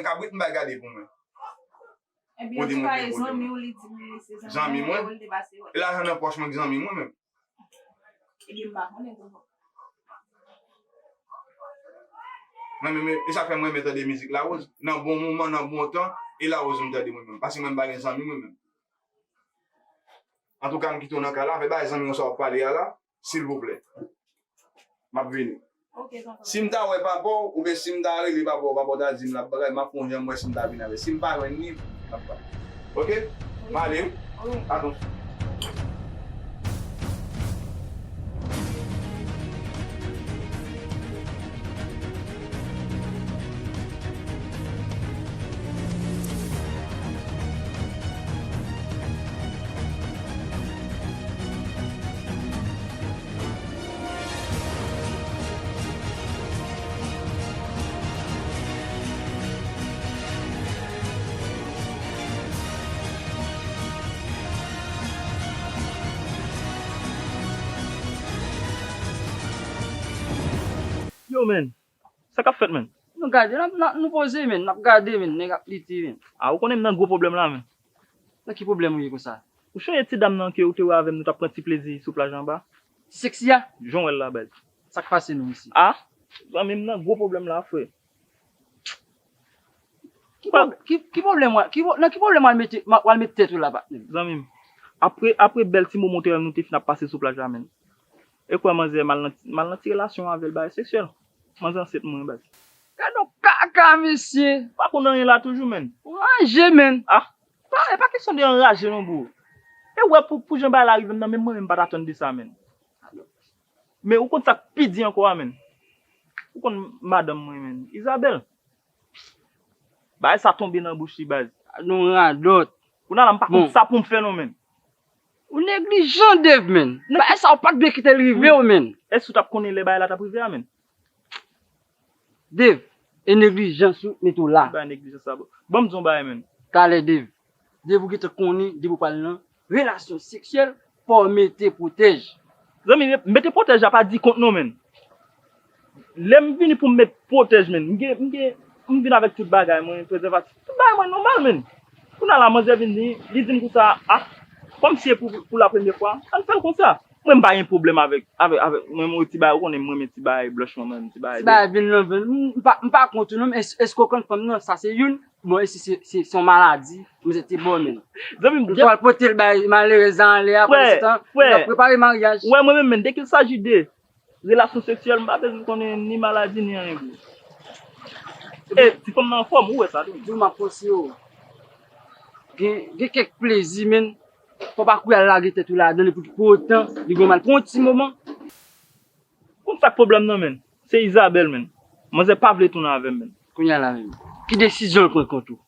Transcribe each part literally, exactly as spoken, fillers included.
Kabrit m bay gade pou mwen. Ebyen, ou di m ou te zanmi w, li di m se zanmi mwen, ou li te pase wè. E lajan nan pòch mwen k zanmi mwen menm. Ebyen, m pa konnen tou. Mwen menm, e sa fè mwen renmen tande mizik Larose. Nan bon moman, nan bon tan, e Larose m tande mwen menm. Paske mwen m pa gen zanmi mwen menm. Antouka, m kite w nan kay la, fè bagay zanmi w sa w ap pale a la, silvouplè. M ap vini. Si m ta wè papa w, oubyen si m ta rele papa w, papa w ta di m l ap bagay, m ap fè yon jan m wè si m ta vin avè l. Si m pa jwenn li, m ap pale. Oke? M ale wi. Atansyon. Yo, men. Sa k ap fèt, men? Nou gade, n ap, n ap, nou poze, men. N ap gade, men. Nèg ap lite, men. A, ou konnen m nan gwo pwoblèm la, men. Nan ki pwoblèm ou ye konsa? Ou sonje ti dam nan ke ou te wè avè m, nou t ap pran ti plezi sou plaj anba? Ti seksi a? Jan w wè l la, baz. Sa k pase nou, mesye? A, zanmi m nan gwo pwoblèm la, frè. Ki pwob-, ki, ki pwoblèm w, ki pwo-, nan ki pwoblèm w al mete, w al mete tèt ou la, patnè m? Zanmi m, apre, apre bèl ti moman nou te fin ap pase sou plaj la, men. E kwè manzè m al nan, m al nan ti relasyon avè l, bagay seksyèl. Manzè ansent mwen, baz. Gad yon kaka, mesye. Pa konn anyen la toujou, men. Ou raje, men. A, pa, e pa kesyon de anraje non, bro. E wè pou, pou jan bagay la rive m nan, menm mwen menm m pa t atann de sa, men. Men ou konn sa k pi di ankò a, men. Ou konn madanm mwen, men. Isabelle. Bagay sa tonbe nan bouch li, baz. Nou radòt. Kounye a la, m pa konn sa pou m fè non, men. Ou neglijan, Dave, men. Bagay sa ou pa t dwe kite l rive w, men. Èske ou t ap konnen lè bagay la t ap rive a, men? Dave, e neglijans ou mete w la. Ki bagay neglijans sa, bro? Ban m di w yon bagay, men. Talè, Dave. Depi w gentan konnen, depi w pral nan relasyon seksyèl, fò w mete pwotèj. Zanmi, mete pwotèj la pa di kont non, men. Lè m vini pou m met pwotèj, men, m gen, m gen, m vin avèk tout bagay mwen, prezèvatif. Tout bagay mwen nòmal, men. Kounye a la, manzè vin di, li di m konsa, a, kòmsi e pou, pou la premyè fwa, ann fè l konsa. Mwen, m pa gen pwoblèm avèk, avèk, avèk, mwen, mwen, ti bagay, ou konnen, mwen, men ti bagay blanch, mwen, men ti bagay. Ti bagay vin nan venn. M pa, m pa kont ou non, men èske, èske w konn fanm nan, sa se youn. Bon, e si se, se, se yon maladi, manzè te ba w, men. Zanmi m, ou pral pote l bay malerèz la anlè a, pandan se tan, l ap prepare maryaj. Wè, mwen menm, men, dès qu'il s'agit de relasyon seksyèl, m pa bezwen konnen ni maladi, ni anyen, bro. E, ti fanm nan anfòm, ou wè sa, tou. Di w m ap konseye w. Gen, gen kèk plezi, men, fò w pa kouri al lage tèt ou ladan li pou, pou otan, li gon mal. Pran yon ti moman. Konn sa k pwoblèm nan, men? Se Isabelle, men. Manzè pa vle tounen avè m, men. Kounye a la menm, ki desizyon l pran kont ou?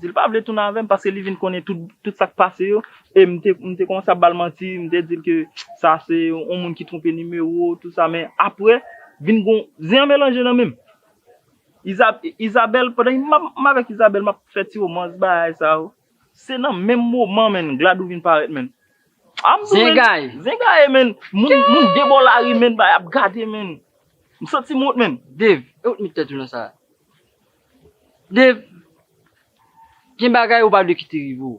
Di l pa vle tounen avè m paske li vin konnen tout, tout sa k pase yo. E m te, m te kòmanse ap ba l manti, m te di l ke sa se yon moun ki twonpe nimewo, tout sa. Men apre, vin gon zen an melanje nan men m. Iza-, Isabelle, pandan m ap, m avèk Isabelle, m ap fè ti womans, bagay sa yo. Se nan menm moman, men, Gladou vin parèt, men. A, m di w, men. Zengaye. Zengaye, men. Moun, moun de bò lari, men, bay ap gade, men. M santi m wont, men. Dave, e ou t met tèt ou nan sa? Dave, gen bagay ou pa dwe kite rive w.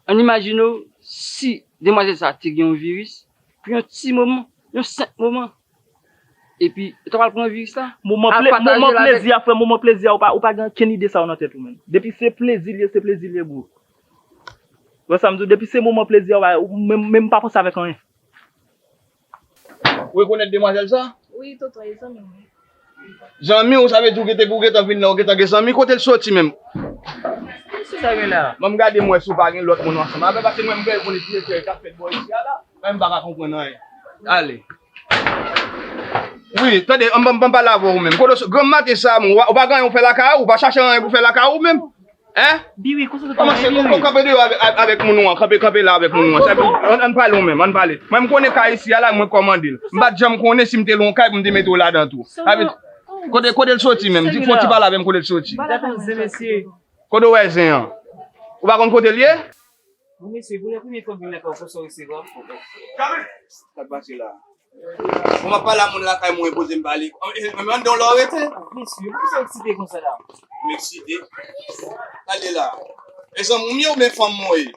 Ann imajine w si demwazèl sa te gen yon viris pou yon ti moman, yon senp moman. Epi, ou ta pral pran viris la? Moman plezi a, frè, moman plezi a, ou pa, ou pa gen okenn ide sa yo nan tèt ou, men. Depi se plezi l ye, se plezi l ye, bro. Wè sa m di w, depi se moman plezi a, ou pa, ou menm, menm pa panse avèk anyen. Ou rekonèt demwazèl sa? Wi, tonton, e zanmi m wi. Zanmi w, sa vle di w gentan, ou gentan vin la, ou gentan gen zanmi, kote l soti menm? Mesye sa gen la? Ban m gade m wè si w pa gen lòt moun ansanm avè l, paske mwen m gen konnen ti mesye k ap fèt bò isi a la, mwen m pa ka konprann anyen. Ale. Wi, tande, ban m, ban m pale avè w menm. Kote w so-, granm maten sa, ou pa, ou pa gen anyen w fè lakay ou, ou pa chache anyen pou fè lakay ou menm? Hein? Biwi, konsantre w, kòmanse, Biwi. Kanpe deyò avè-, avè-, avèk moun ou an, kanpe, kanpe la avèk moun ou an. Sa, ann, ann pale w menm, ann pale. Mwen, m konnen kay isi a la, mwen k kòmande l. M pa t janm konnen si m te lwen yon kay pou m te mete w ladan tou. Sa vle di, kote, kote l soti menm? Di, fè yon ti pale avè m, kote l soti? Gade yon zen, mesye. Kote w wè zen an? Ou pa konn kote l ye? Bon, mesye, pou lè premye fwa m vin lakay ou, konsa w resevwa m? Sa k pase la? Bon, m ap pale a moun lakay mwen, poze m pale. Mwen, mwen, anndan w la w rete? Mesye, poukisa w eksite konsa la? M eksite? Gade la. E zanmi w ye oubyen fanm mwen ye?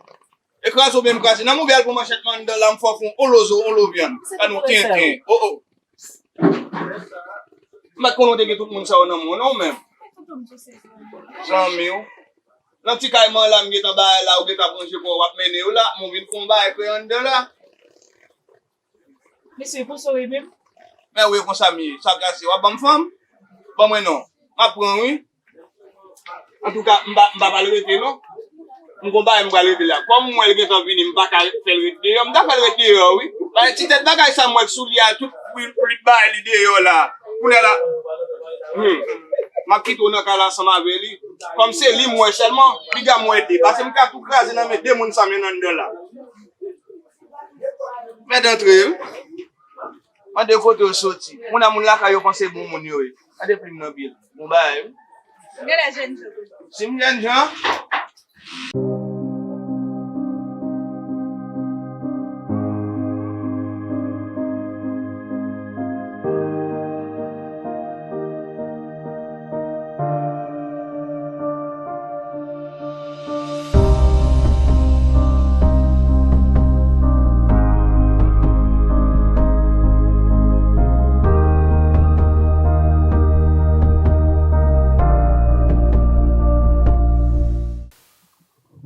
E kraze w byen m kraze. Nan m oubyen al pran manchèt mwen anndan la, m fè w fè yon onlo zo, onlo vyann. Ba nou tenten. O, o. M pa t konnen w te gen tout moun sa yo nan men w, non, menm. Zanmi w. Nan ti kay mwen la, m gentan bay la, ou gentan ap ranje kò w, w ap mennen yo la, m vin fè yon bagay kreye anndan la. Mesye, konsa w ye menm? Men wi, konsa m ye. Sa k pase, w ap ban m fanm? Ban mwen non. M ap pran wi. Antouka, m pa, m pa pral rete non. M gon bagay m pral regle la. Kòm m wè l gentan vini, m pa ka fè l ret deyò. M ta fè l ret deyò wi. Bagay ti tèt bagay sa m wè k sou li a, tout pli, pli bay li deyò la. Kounye a la, hmm, m ap kite w nan kay la ansanm avè li. Kòm se li m wè sèlman, piga m wè de. Paske m ka tou kraze nan men de moun sa m ye nan anndan la. Mèt antre wi. Mande kote yo soti. Moun a moun lakay yo panse bon moun yo ye. Gade plim nan pye l. Bon bagay wi. Genlè jènjan. Si m jènjan.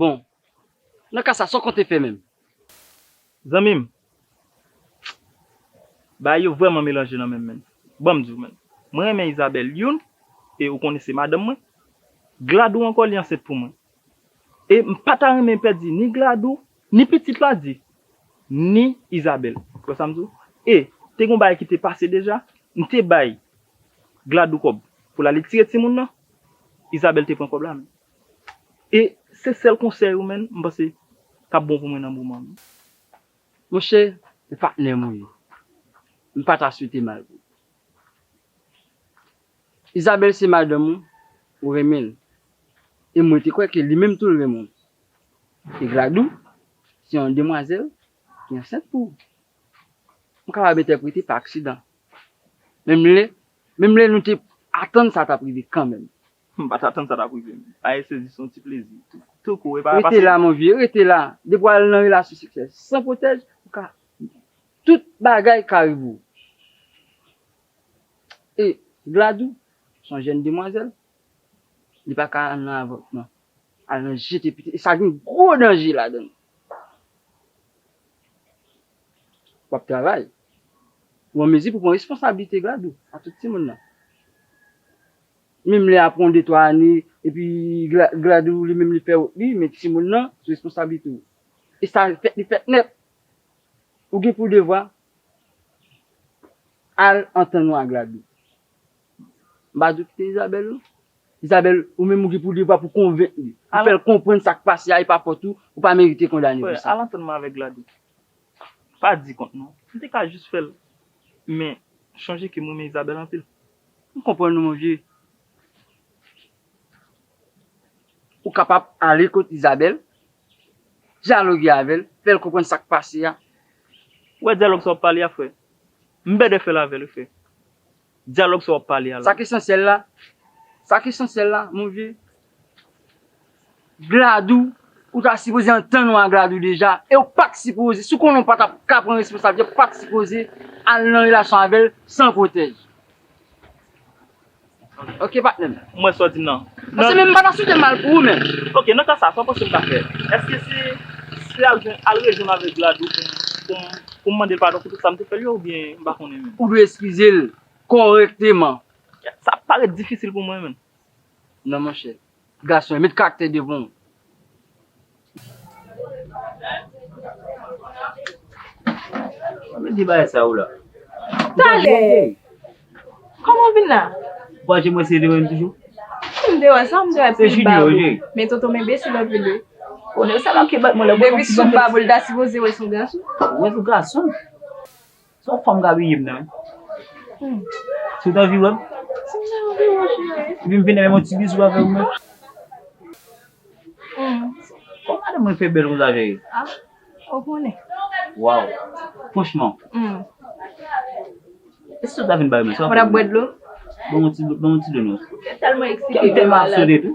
Bon, nan ka sa, sa w konte fè menm? Zanmi m, bagay yo vrèman melanje nan men m, menn. Ban m di w, menn. Mwen renmen Isabelle, youn, e ou konnen se madanm mwen. Gladou ankò, li ansent pou mwen. E m pa ta renmen pèdi ni Gladou, ni pitit la di, ni Isabelle. Ou wè sa m di w? E te gon bagay ki te pase deja, m te bay Gladou kòb pou l ale tire timoun nan, Isabelle te pran kòb la, menn. E se sèl konsèy ou, menn, m panse k ap bon pou mwen nan moman an. Monchè, se patnè m ou ye. M pa ta swete mal pou ou. Isabelle se madanm ou, ou renmen l. E mwen te kwè ke li menm tou l renmen w. E Gladou, se yon demwazèl ki ansent pou ou. M kapab entèprete pa aksidan. Menm lè, menm lè nou te atann sa t ap rive kanmenm. M pa t atann sa t ap rive m. Bagay se jis yon ti plezi. Tou, tou kou, e pa pase. Rete la, mon vieux, rete la. Depi w al nan relasyon seksyèl san pwotèj, ou ka, tout bagay ka rive w. E Gladou, se yon jèn demwazèl, li pa ka al nan avòtman, al nan jete pitit. E sa gen gwo danje ladan l. W ap travay. Ou an mezi pou pran responsablite Gladou a tout timoun nan. Menm lè apre yon de twa ane, epi Gla-, Gladou li menm li fè wout li, men timoun nan se responsablite w. E sa fèt, li fèt nèt. Ou gen pou devwa al antann ou a Gladou. M pa di w kite Isabelle, non. Isabelle, ou menm ou gen pou devwa pou konvenk li. Pou fè l konprann sa k pase a, e pa fòt ou, ou pa merite kondane pou sa. Al antann mwen avèk Gladou. Pa di kont non. M te ka jis fè l. Men, chonje ke m renmen Isabelle anpil. M konprann ou, mon vieux. Ou kapab ale kot Isabelle, dyaloge avè l, fè l konprann sa k pase a. Ou wè dyalòg sa w ap pale a, frè? M bèdè fè l avè l, frè. Dyalòg sa w ap pale a la. Sa k esansyèl la, sa k esansyèl la, mon vieux, Gladou, ou ta sipoze antann ou a Gladou deja, e ou pa t sipoze, si w konnen w pa t ap ka pran responsablite, ou pa t sipoze al nan relasyon avè l san pwotèj. Ok, patnè m. M wè sa w di m nan. Paske menm m pa ta swete mal pou ou menm. Ok, nan ka sa, sa w panse m ta fè? Èske se, se al jwenn, al rejwenn avèk Gladou pou, pou, pou m mande l padon pou tout sa m te fè l yo, oubyen m pa konnen menm? Ou dwe eskize l kòrèkteman. Sa ap parèt difisil pou mwen menm. Non, monchè. Gason, met karaktè devan w. Mwen di bagay sa ou la. Talè! Kòman w vin la? Ou pa janm eseye devan m toujou? M te wè sa, m te wè pil babou. Men tonton m enbesil anpil wi. Konnen sa manke bat mwen lè mwen. Depi sou babou, l ta sipoze wè s on gason. Wè s on gason. Se yon fanm k abiye m nan wi. Hmm. Si w ta anvi wè m. Si m ta anvi wè w, cheri. Epi m vin avè m yon ti bizou avè w menm. Hmm. Kòman Mwen fè bèl konsa, cheri. Ah, ou konnen. Waw. Franchman. Hmm. Èske w ta vin bay mwen sa? Ou ap bwè dlo? Ban mwen ti, ban mwen ti dlo non. Ou tèlman eksite. Kè m tèlman ap sote tou.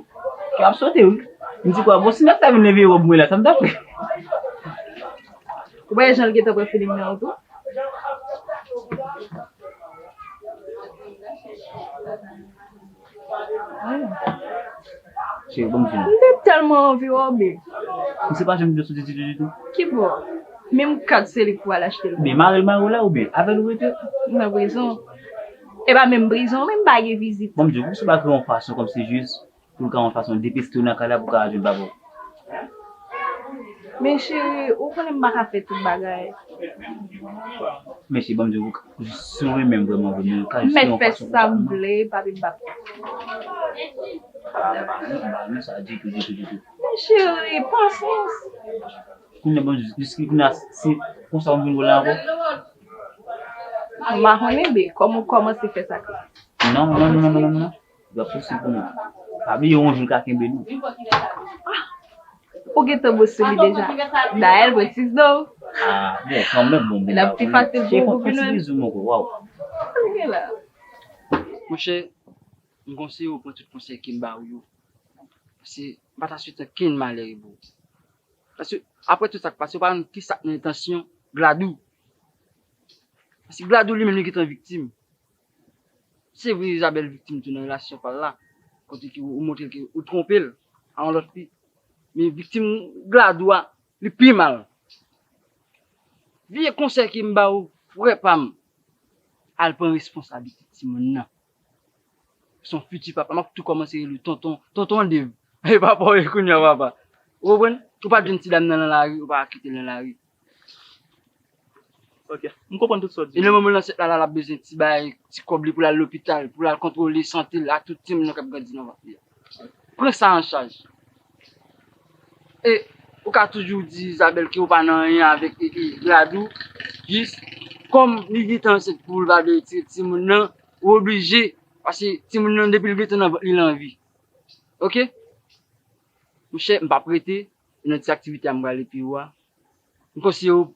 Kè m ap sote, wi. M di kwa, bon, si nèg ta vin leve wòb mwen la, sa m ta fè? Ou pa wè jan l gentan pran feeling nan ou tou? Cheri, ban m di w. M te tèlman anvi wè w, babe. M se pa janm vle soti ditou, ditou. Ki bò? Menm kat se li k pou al achte l. Men mare l mare w la oubyen avè l ou rete? Nan prizon. E pa menm prizon, menm pa gen vizit. Ban m di w, ou se pa kreye yon fason kòmsi jis pou l ka yon fason depeste w nan kay la pou w ka jwenn papa w. Men cheri, ou konnen m pa ka fè tout bagay. Men cheri, ban m di w, si w renmen m vrèman, vrèman, ou ka jis fè yon fason konsa. M mèt fè sa m vle, papi m p ap. Ah, m pa renmen, m pa renmen sa ditou, ditou, ditou. Men cheri, pasyans. Kounye a, bon, jis, jis kounye a, se konsa w vin wè la ankò? M pa konnen, be, kòman w kòmanse fè sa? Non, non, non, non, non, non, non. Li p ap posib pou mwen. Pa bliye yon jou l ka kenbe nou. Ah! Ou gentan bosou li deja. Dayè, l pran ti snow. Ah, bon, kanmenm, bon, bon. L ap pi fasil pou ou vin wè l. Fè ti bizou m ankò, waw. Sa l gen la? Monchè, m konseye w pran tout konsèy ke m ba ou yo. Paske m pa ta swete okenn malè pou ou. Paske, apre tout sa k pase, ou pa konn kisa k nan entansyon Gladou. Paske Gladou li menm li gentan viktim. Se vre, Isabelle viktim tou nan relasyon pa l la. Kote ke ou montre l ke ou twonpe l a yon lòt fi. Men viktim Gladou a, li pi mal. Vye konsèy ke m ba ou, frè pa m, al pran responsablite timoun nan. Se yon fiti papa, m ap tou kòmanse rele w tonton, tonton Dave. E papa w ye kounye a, papa. Ou konprann? Ou pa jwenn ti dam nan nan lari, ou pa kite l nan lari. Ok, m konprann tout sa w di. E nan moman lansèt la, la, l ap bezwen ti bagay, ti kòb li pou l al lopital, pou l al kontwole sante l ak tout timoun nan k ap grandi nan vant li a. Pran sa an chaj. E ou ka toujou di Isabelle ke ou pa nan anyen avèk, e, e, Gladou, jis kòm li gentan ansent pou l, pa vle retire timoun nan, ou oblije, paske timoun nan depi l gentan nan vant li, l anvi. Ok? Monchè, m p ap rete, e nan ti aktivite a m prale pi wo a. M konseye w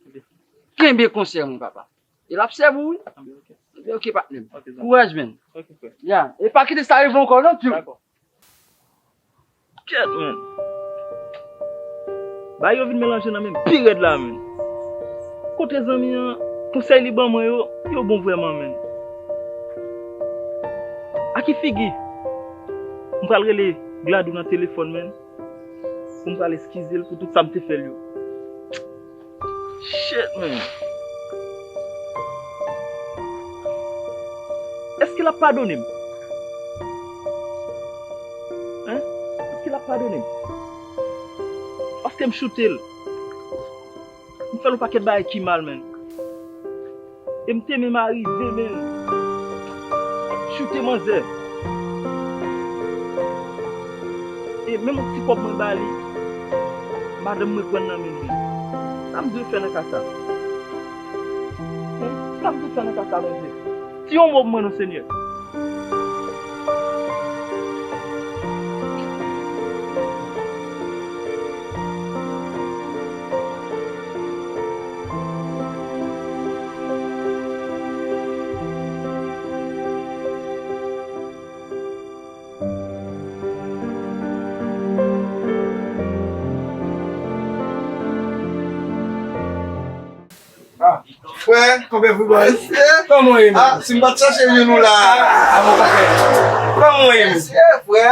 kenbe konsèy mwen, papa. E l ap sèvi w, wi. Anben, ok. Anben, ok, patnè m. Ok, zanmi. Kouraj, man. Ok, frè. Ya. E pa kite sa rive w ankò, non, tchou. Dakò. Kèt, man. Bagay yo vin melanje nan men m pi rèd la, man. Kote zanmi an, konsèy li ban mwen yo, yo bon vrèman, man. A ki figi m pral rele Gladou nan telefòn, man, pou m pral eskize l pou tout sa m te fè l yo? Shit, man. Èske l ap padone m? Hein? Èske l ap padone m? Paske m choute l. M fè l yon pakèt bagay ki mal, man. E m te menm arive, man, choute manzè. E menm yon ti kòb mwen ba li, madanm mwen pran nan men l, man. Sa m dwe fè nan ka sa? Hein? Sa m dwe fè nan ka sa, Bondye? Di yon mo pou mwen non, Senyè. Ah, frè, konpè Fribòy. Mesye. Kòman w ye, men? Ah, si m pa t chache jwenn ou la. Ah, ah, mon frè. Kòman w ye, men? Mesye, frè.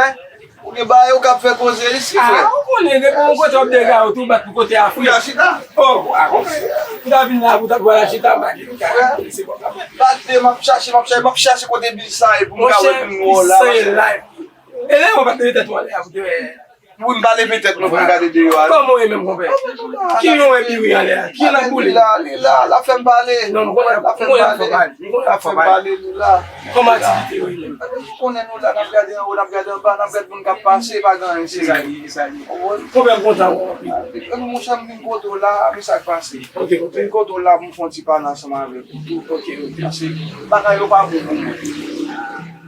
Ou gen bagay ou k ap fè koze isi, frè. Ah, ou konnen, depi yon kote w ap dega ou tou bat pou kote a, frè. Ou ta chita. Oh, ah, konpè. Ou ta vin la pou ta pral chita, m pa gen kay. Se bon, la. Gade, m ap chache, m ap chache, m ap chache kote bi sa ye pou m ka wè moun wò la. Monchè, bi sa ye la. E lè w pa t leve tèt ou anlè a pou te wè. Wi, m pa leve tèt mwen pou m gade deyò a. Kòman w ye menm, konpè? Ki yon wè pi wi anlè a? Ki yon ap boule? Li la, li la, l ap fè m pale. Non, m konnen, m konnen l ap fè w pale. L ap fè m pale, li la. Kòman aktivite yo ye menm? Ou konnen nou la, n ap gade anwo, n ap gade anba, n ap gade moun k ap pase, pa gen anyen serye. Konpè, m kontan wè w anpil. Epi monchè, m vin kote w la, men sa k pase. Ok, konpè. M vin kote w la pou m fè yon ti pale ansanm avèk ou tou. Ok, ok. Paske bagay yo pa bon pou mwen.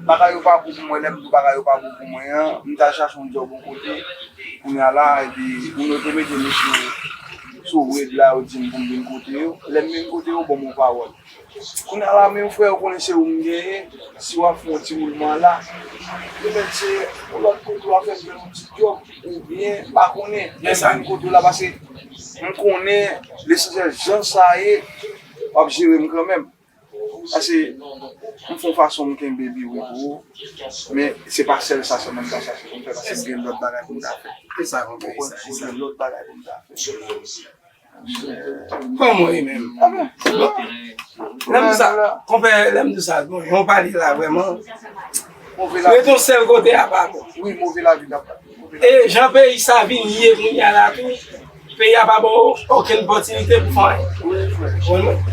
Bagay yo pa bon pou mwen, lè m di w bagay yo pa bon pou mwen an, m t al chache yon djòb yon kote, kounye a la, epi moun yo te mete m sou, sou red la, yo di m pou m vin kote yo. Lè m vin kote yo, ban m yon pawòl. Kounye a la, menm frè, ou konnen se ou m genyen, si w ap fè yon ti woulman la, petèt se yon lòt kote w ap fè m jwenn yon ti djòb, oubyen, m pa konnen, men sa m kote w la, paske m konnen lesansyèl jan sa ye, w ap jere m kanmenm. Paske m fè yon fason m kenbe biwo pou ou, men se pa sèl sa sèlman m ka chache pou m fè, paske m gen lòt bagay pou m ta fè. E sa, konpè, e sa, e sa. M gen lòt bagay pou m ta fè. Kòman w ye menm? Bon. Lè m di sa, konpè, lè m di sa, bon, jan w pale la, vrèman, rete yon sèl kote a pa bon. Wi, move lavi n ap pale. E jan peyi sa vin ye kounye a la tou, peyi a pa ba w okenn opòtinite pou fè anyen. Wi, frè.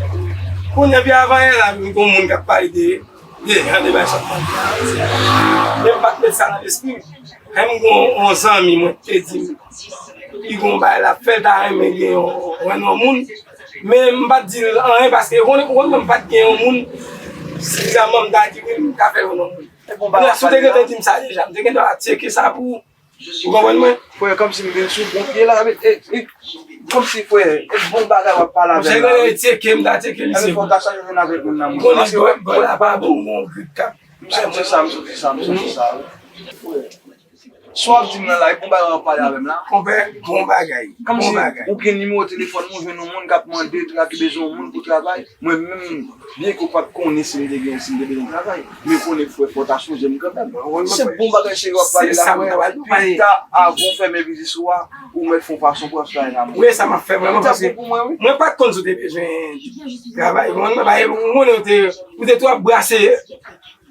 Kounye a, pi avan yè la, m gen yon moun k ap pale de, de jan de bagay sa ap pase a. Men m pa t met sa nan lespri m. Menm gon yon zanmi mwen ki te di m, li gon bagay l ap fè, l ta renmen gen yon, yon, yon moun. Men m pa t di l anyen paske ou konnen, ou konnen m pa t gen yon moun sifizamman m ta di wi, m ka fè yon moun. Kounye a, si w te gentan di m sa deja, m te gentan tcheke sa pou ou. Ou konprann mwen? Frè, kòmsi m vin sou bon pye la, e, e, kòmsi frè, e bon bagay w ap pale avè m la, wi. Monchè, tcheke m, ta tcheke misye. Fò w ta chache jwenn avèk moun nan, monchè. Konnen bagay la pa bon, gon grip k ap. M santi sa, m santi sa, m santi sa, wi. Frè. Sa w ap di m nan la, e bon bagay w ap pale avè m la. Konpè, bon bagay. Kòmsi ou gen nimewo telefòn mwen, ou jwenn yon moun k ap mande, ki bezwen yon moun pou travay. Mwen menm, byen ke w pa t konnen si m te gen, si m te bezwen travay. Men konnen frè, fò w ta sonje m kanmenm. Se bon bagay serye w ap pale la, frè. Pita, avan w fèmen biznis ou a, ou mèt fè yon fason pou w ap travay la. Wi, sa m ap fè vrèman, paske mwen pa t konn si w te bezwen travay. Mwen, mwen, mwen, mwen, ou te, ou te twò ap brase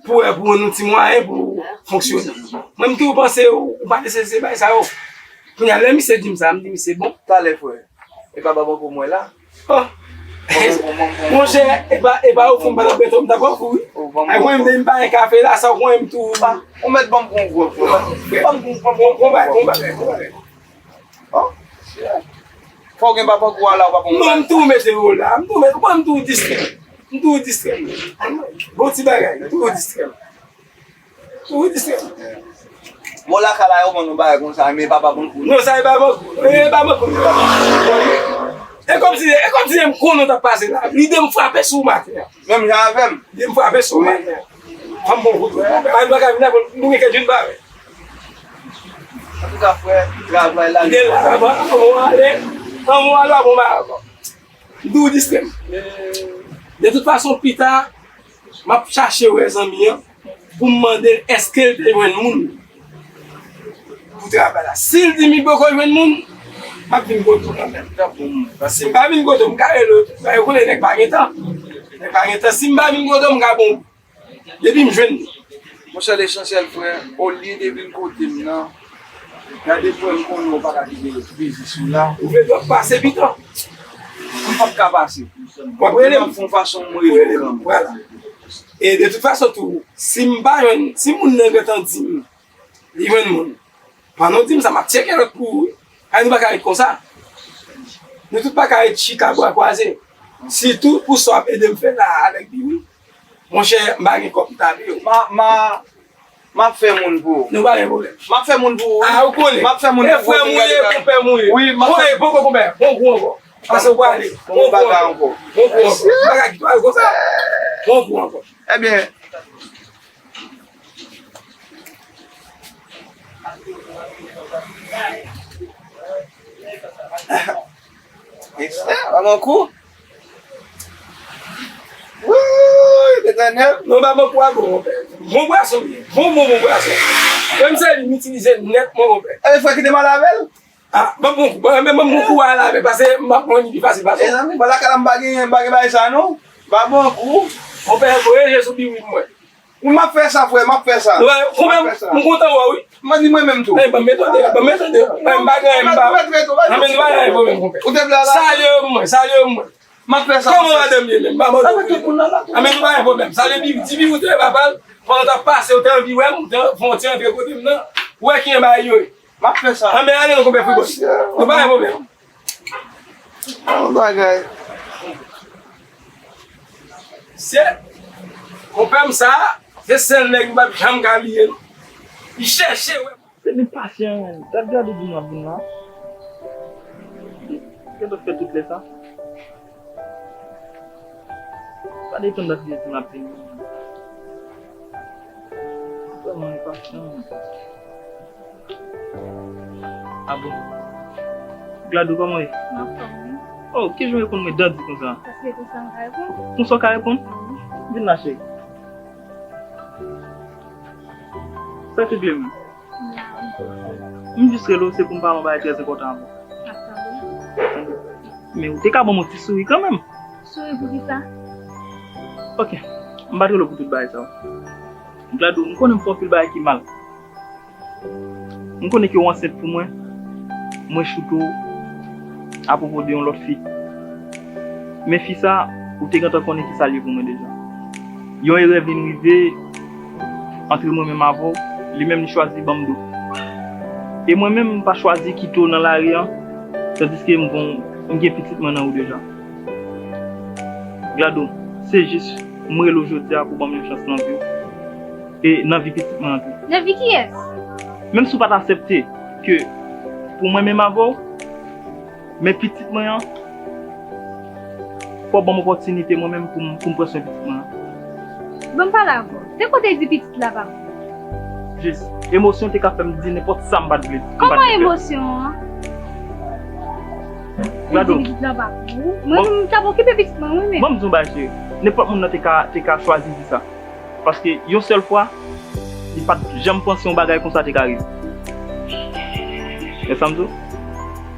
pou, pou nou ti mwayen pou fonksyone. Mwen, m toujou panse ou, ou pa nesesite bagay sa yo. Kounye a, lè misye di m sa, m di misye, bon. Talè, frè. E pa Babankou mwen la. Oh. Monchè, e pa, e pa ou fou m pa t ap rete, m t ap pran kou, wi. Ay, mwen, m te, m pa gen kafe la, sa w konnen m tou. Ou mèt ban m pran yon gwòg, frè. Ban m, ban m pran yon gwòg. Bon bagay, bon bagay, bon bagay. Oh, shit. Fò w gen Babankou a la, ou pa pran. Non, m tou mete yo la. M tou mete, ou konn m tou distrè. M tou distrè. Bon ti bagay, m tou distrè. M tou distrè. Bon, lakay la, yo ban nou bagay konsa, men pa Babankou. Non, sa e Babankou. E Babankou. E kòmsi, e kòmsi m konnen w t ap pase la. Lide m frape sou maten an. Menm jan avè m. Lide m frape sou maten an. Fè m bon kout. Mwen pa ka vin la, nou gen kèk jou n pa wè. Antouka, frè, travay la. Ann ale, ann ale, ann ale, bon bagay ankò. M tou distrè m. De tout fason, pita, m ap chache wè zanmi an pou m mande l èske l te jwenn moun pou travay la. Si l di m li poko jwenn moun, m ap vin kote w kanmenm. Si m pa vin kote w, m ka rele w tou. Paske ou konnen nèg pa gen tan. Nèg pa gen tan. Si m pa vin kote w, m ka bon. Depi m jwenn li. Monchè, lesansyèl, frè, olye de vin kote m nan, gade frè, m konnen ou pa ka kite biznis ou la. Ou vle twòp pase pita. M p ap ka pase. W ap rele m. M ap fè yon fason m rele w kanmenm. Vwala. E de tout fason tou, si m pa jwenn, si moun nan gentan di m li jwenn moun, pandan w di m sa, m ap tcheke lòt pou ou, wi. Kay nou pa ka ret konsa. Nou tout pa ka ret chita bra kwaze. Sitou pou sa w ap ede m fè la avèk Biwi. Monchè, m pa gen kòb m ta peye w. Ma, ma, m ap fè moun pou ou. Nou pa gen pwoblèm. M ap fè moun pou ou, wi. A, ou konnen. M ap fè moun pou ou. E frè m ou ye, konpè m ou ye. Wi, m ap fè. Bon, e, bon, konpè, bon kou ankò. Paske ou prale. Bon kou ankò. Bon kou ankò. M pa ka kite w al konsa. Bon kou ankò. Ebyen, Esther, Babankou. Wouy, Letènèl. Non, Babankou a bon, konpè. Bon bwason li ye. Bon, bon, bon bwason. Menm se li m itilize nèt, mon konpè. E, frè, kite m al avè l. Ah, ban m pran kou. Ban, ban, ban m pran kou a la, men pase m ap pran li pi fasil pase. E, zanmi, ba lakay la m pa gen, m pa gen bagay sa non. Babankou. Konpè, voye je sou Biwi pou mwen. Wi, m ap fè sa, frè, m ap fè sa. Konpè, m kontan wè w, wi. M di mwen menm tou. Ey, ban m mete w deyò, ban m mete w deyò. Ey, m pa gen, m pa. Nan men nou pa gen pwoblèm, konpè. Ou te vle al la? Salye yo pou mwen, salye yo pou mwen. M ap fè sa. Kòman madanm ye menm? M pa mande w pou li. Nan men nou pa gen pwoblèm. Salye Biwi, di Biwi ou te wè papa l, pandan w t ap pase, ou te anvi wè m, ou te fè yon ti antre kote m nan. Ou wè kijan bagay yo ye. M ap fè sa. Anben, ale non, konpè Fribòs. Nou pa gen pwoblèm. Yon bagay. Se konpè m sa, Se sèl nèg m p ap janm ka bliye l. Li chèche wè. Se li pasyan, gad gade di m ap vin la. Gentan fè tout lè sa. Gade tann dat li di m ap vin. Vrèman li pasyan. Ah bon? Gladou, kòman w ye? M anfòm, wi. Oh, kijan w reponn mwen dandi konsa? Paske konsa m ka reponn. Konsa w ka reponn? Wi. Vin la, cheri. Sa w te vle menm? M la, m konfye. M jis rele w, se pou m pale yon bagay trè enpòtan avè w. M ap tande. Men ou te ka ban m yon ti souri kanmenm. Souri pou kisa? Ok. M pa t rele w pou tout bagay sa yo. Gladou, m konnen m fè anpil bagay ki mal. M konnen ke w ansent pou mwen, mwen choute w apwopo de yon lòt fi. Men fi sa, ou te gentan konnen kisa l ye pou mwen deja. Yon erè vin rive antre mwen menm avè w, li menm li chwazi ban m do. E mwen menm, m pa chwazi kite w nan lari a, tandiske m gon, m gen pitit mwen nan ou deja. Gladou, se jis, m rele w jodi a pou ban m yon chans nan vi w. E nan vi pitit mwen an tou. Nan vi kiyès? Menm si w pa t aksepte ke pou mwen menm avè w, men pitit mwen an, fò w ban m opòtinite mwen menm pou m, pou m pran swen pitit mwen an. Ban m pale avè w. Se kote di pitit la pa pou ou? Jis, emosyon te ka fè m di nenpòt sa m pa t vle di. Kòman emosyon an? Ou di pitit la pa pou ou? Mwen menm, m t ap okipe pitit mwen, wi, men. Ban m di w yon bagay, cheri. Nenpòt moun nan te ka, te ka chwazi di sa. Paske yon sèl fwa, li pa t janm panse yon bagay konsa te ka rive. Wè sa m di w?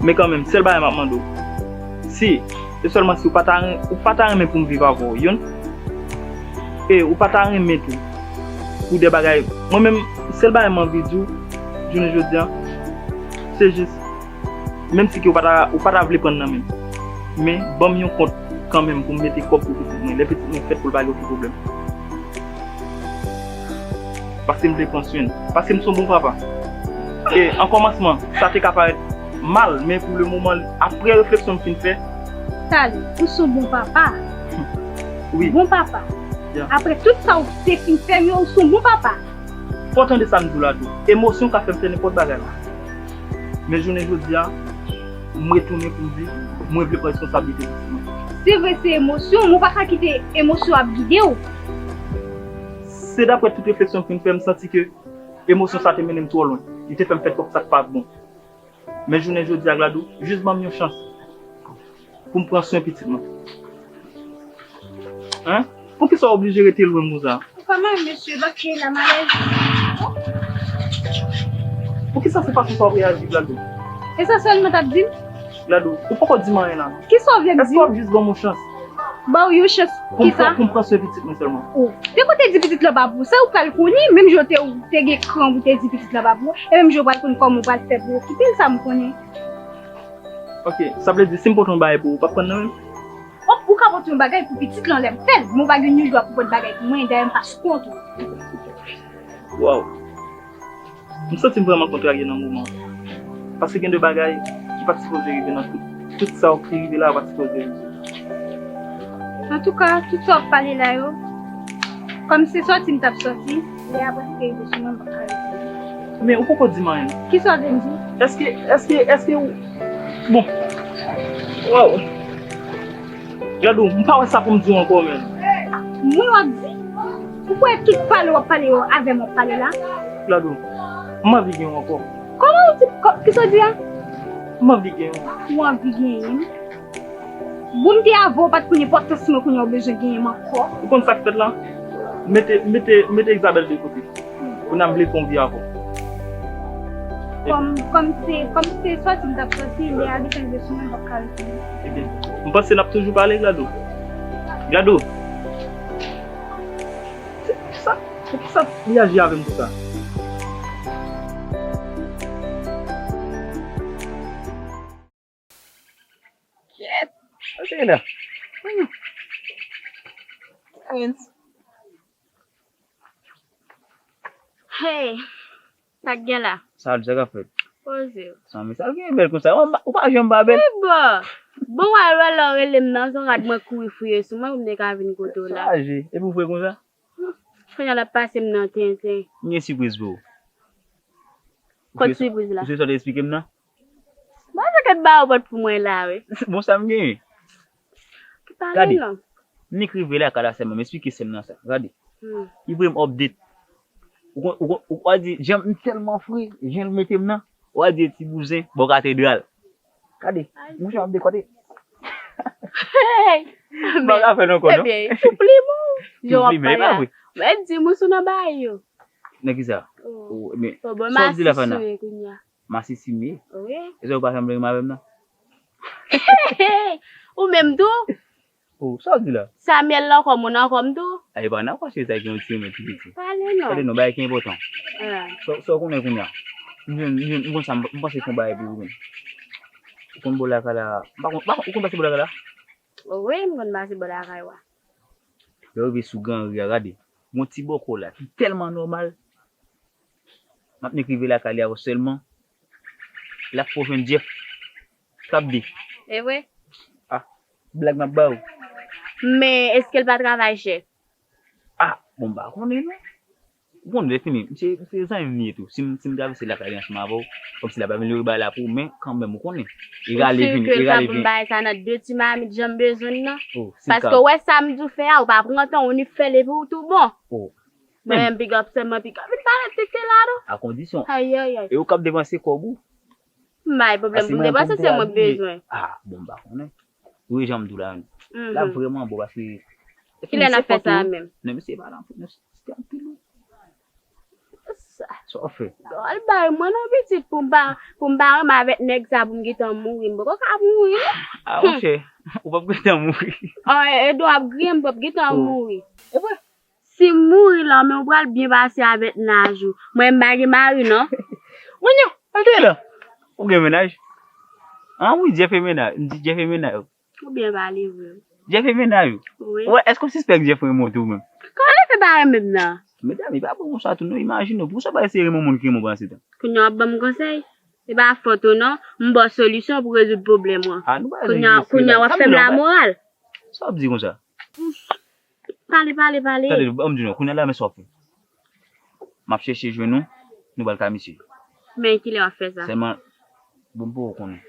Men kanmenm, sèl bagay m ap mande w, si, se sèlman si ou pa ta ren-, ou pa ta renmen pou m viv avè w, youn, e ou pa ta renmen tou pou de bagay, mwen menm, sèl bagay m anvi di w, jounen jodi a, se jis, menm si ke ou pa ta, ou pa ta vle pran nan men m, men ban m yon kont kanmenm pou m mete kòb pou pitit mwen. Lè pitit mwen fèt pou l pa gen okenn pwoblèm. Paske m vle pran swen l. Paske m se yon bon papa. E an kòmansman, sa te ka parèt mal, men pou le moman, apre refleksyon m fin fè. Tale, ou se yon bon papa. Wi. Bon papa. Ya. Apre tout sa ou te fin fè m yo, ou se yon bon papa. Fò w tande sa m di w la tou. Emosyon ka fè m fè nenpòt bagay la. Men jounen jodi a, m retounen pou m di, mwen vle pran responsablite pitit mwen. Se vre se emosyon, men w pa ka kite emosyon ap gide w. Se daprè tout refleksyon m fin fè, m santi ke emosyon sa te mennen m twò lwen. Li te fè m fè twòp sa k pa t bon. Men jounen jodi a, Gladou, jis ban m yon chans pou m pran swen pitit mwen. Hein? Poukisa w oblije rete lwen m konsa? Ou fè mal, mesye, bak kay la, malèz. Poukisa se fason sa w ap reyaji, Gladou? E sa sèlman t ap di m? Gladou, ou poko di m anyen la. Kisa w vle m di? Èske w ap jis ban m yon chans? Ba w yon chans pou m pran, pou m pran swen pitit mwen sèlman. Oh. Te kote di pitit la pa pou ou, sa ou pral konnen, menm jan w te, ou te gen kran pou te di pitit la pa pou ou, e menm jan w pral konn kòman w pral fè pou w okipe l, sa m konnen. Ok, sa vle di si m pote yon bagay pou ou, ou p ap pran nan men m? Ou, ou ka pote yon bagay pou pitit lan lè m fè l, men w pa gen nul dwa pou pote bagay pou mwen, dayè m pa sou kont ou. Waw. M santi m vrèman kontrarye nan moman an. Paske gen de bagay ki pa t sipoze rive nan tout, tout sa ki rive la a pa t sipoze rive. Antouka, tout sa w ap pale la yo, kòm se sòti m t ap sòti, lè a prèske rive sou mwen, m p ap ka rete. Men ou poko di m anyen. Kisa w vle m di? Èske, èske, èske ou, bon. Waw. Gladou, m pa wè sa pou m di w ankò, men. Mwen w ap di? Ou kwè tout pale w ap pale yo avè m w ap pale la? Gladou, m anvi gen w ankò. Kòman ou di, kò-, kisa w di a? M anvi gen w. Ou anvi genyen m? Bon, m te avè w, w pa t konn enpòtans mwen, kounye a w bezwen genyen m ankò. Ou konn sa k fèt la? Mete, mete, mete Isabelle de kote. Kounye a m vle fè yon vi avè w. Kòm, kòm se, kòm se sòti m t ap sòti, lè a gentan rive sou mwen, m p ap ka retounen. Ebyen, m panse n ap toujou pale, Gladou. Gladou. Se poukisa, poukisa li aji avè m konsa? Kèt. Sa se la. Hey, sa k gen la? Sa, sa k ap fèt? Poze w. Sa, men sa k gen bèl konsa? Ou pa, ou pa janm pa bèl. Bon, bon, wè, wè, lè w rele m nan, se yon rad mwen kouri fouye sou mwen pou m te ka vin kote w la. Chaje. Epi w fre konsa? Kounye a l ap pase m nan tenten. M gen sipriz pou ou. Kot sipriz la? Ou se sot eksplike m nan? Mwen se ket ba ou pot pou mwen la wi. Bon sa m genyen. Gade, m nik rive lakay la sèlman, m eksplike sè m nan sa. Gade, li voye m update. Ou konn, ou konn, ou a di, jan m tèlman fre, jan l mete m nan, ou a di ti bouzen bò katedral. Gade, mouche m ap dekote. M pa ka fè l ankò non. Ebyen, soupli m ou. Jan w ap pale a. Mwen di m ou sou nan bagay yo. Nan kisa? Sa w di la Fana? Masisi m ye. Wi. E sa ou pa janm vle renmen avè m nan? Ou menm tou? Oh, sa w di la? Samuel la ankò, moun ankò m tou? Ay, pa nan kwa cheri sa ki yon ti renmen tou piti. Pale non. Pale non, bagay ki enpòtan. Sa w konnen kounye a? M jwenn, m jwenn, m konn sa, m panse se yon bagay pou ou menm. Ou konn bò lakay la? M pa konn, ou konn pase bò lakay la? Wi, m konn pase bò lakay ou a. Lè w rive sou Gran Ri a, gade, gon ti bòkò la ki tèlman nòmal. M ap nik rive lakay li avè w sèlman. L ap fè w jwenn Jeff. K ap di. E vre? Ah, blag m ap ba w. Men, èske l pa travay chè? Ah, bon, m pa konnen non. Ou konn lè fini, misye, misye zanmi m li ye tou. Si m, si m travèse lakay li ansanm avè w, kòmsi l ap amelyore bagay la pou ou, men kanmenm, ou konnen. E rale vini, e rale vini. Ou si ke l ka pou m bay sa nan de ti mamit jan m bezwen l nan? Paske w wè sa m di w fè a, ou pa pran tan, ou nik fè l epi w tou bon. Mwen menm big up sèlman, big up. Vin pale tete la non. A kondisyon. Ayayay. E ou k ap depanse kòb ou. M bay pwoblèm pou m depanse, se mwen k bezwen. Ah, bon, m pa konnen. Wi, jan m di w la menm. L ap vrèman bon paske. Kilè n ap fè sa a menm? Non, mesye pa nan, non, se anpil wi. Sa w fè? Al bay mwen non pitit pou m pa, pou m pa renmen avèk nèg sa pou m gentan mouri. M poko ka mouri non. Ah, monchè, ou p ap gentan mouri. Oh, Edo ap griyen, m p ap gentan mouri. E vre? Si m mouri la, men ou pral byen pase avèk naj ou. Mwen, m pa gen mari non. Mwen yo, al te la. Ou gen mennaj? Ah wi, Jeff e mennaj. M di Jeff e mennaj ou. Ou byen pale vre. Jeff e mennaj ou? Wi. Ou wè, èske w sispèk Jeff renmen w tou menm? Kòman l fè pa renmen m nan? Medam, li pa bon konsa tou non, imajine w. Pou sa w pa eseye renmen yon moun ki renmen w pandan se tan? Kounye a w ap ban m konsèy? E pa fòt ou non, m ba w solisyon pou rezoud pwoblèm ou an. Ah, nou pa rezoud pwoblèm. Kounye a w ap fè m lamoral. Sa w ap di konsa? Pale, pale, pale. Tande, ban m di nou, kounye a la, men sa w ap fè. M ap chèche jwenn ou, nou pral kay misye. Men kilè w ap fè sa? Sèlman, bon, m poko konnen.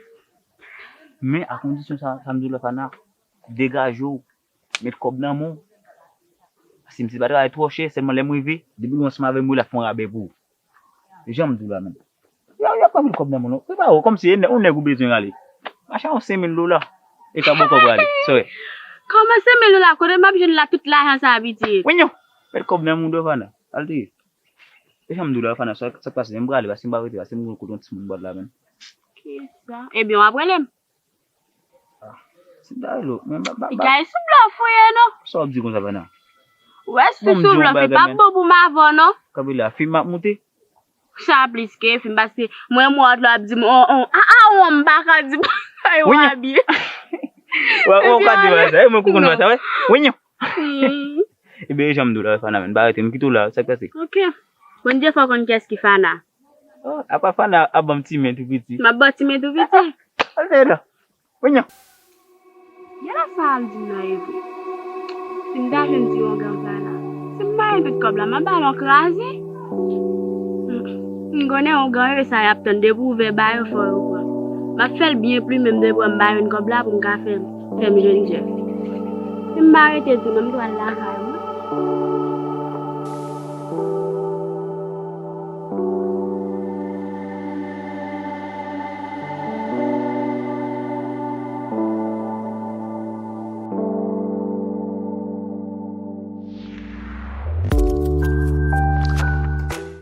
Men a kondisyon sa, sa m di w la Fana, degaje w, met kòb nan men w. Paske misye pa travay twò chè, sèlman lè m rive, depi nou ansanm avè m, wi, l ap fè yon rabè pou ou. Jan m di w la menm. Y a, y a pran pil kòb nan men w non. Prepare w kòmsi e nè-, yon nèg ou bezwen rale. Mache yon senk mil dola. E ka bon kòb rale. Sòy. Kòman senk mil dola? Kote m ap jwenn la tout lajan sa a pitit? Winyon! Met kòb nan men w dò Fana. Al te ye. E jan m di w la Fana, sa, sa k pase? Men m prale, paske m pa rete, paske m gon kote yon timoun bòd la menm. Kisa? Ebyen, w ap rele m? Ah, si m ta rele w, men ba, ba, ba. Gay sou blòf ou ye non. Sa w ap di konsa Fana? Wè si sou blòf, li p ap bon pou m avè w non. Kanpe la, fim ap moute. Sa plis ke fim, paske mwen m wè w ap di m, on, on, a, a, on, m pa ka di bagay w abye. Wè, wè, w ka di bagay sa, e mwen k konn bagay sa, wè. Winyon. Ebyen, e jan m di w la, Fana, men, pa rete, m kite w la, sa k pase? Ok. Bondye fè w konn kiyès ki Fana. Oh, apa Fana ap ban m ti men tou piti. M ap ba w ti men tou piti. Al te la. Winyon. Gade sa al di m nan evre. Si m ta jwenn ti ougan sa la. Si m ba yo tout kòb la, m ap ba l yon kraze. Hmm. M konnen ougan yo sa y ap tann depi ouvè ba yo fò yo pran. M ap fè l byen pli menm depi m ba yo kòb la pou m ka fè, fè m jwenn Jeff. Si m pa rete tou non, m tou al lakay ou.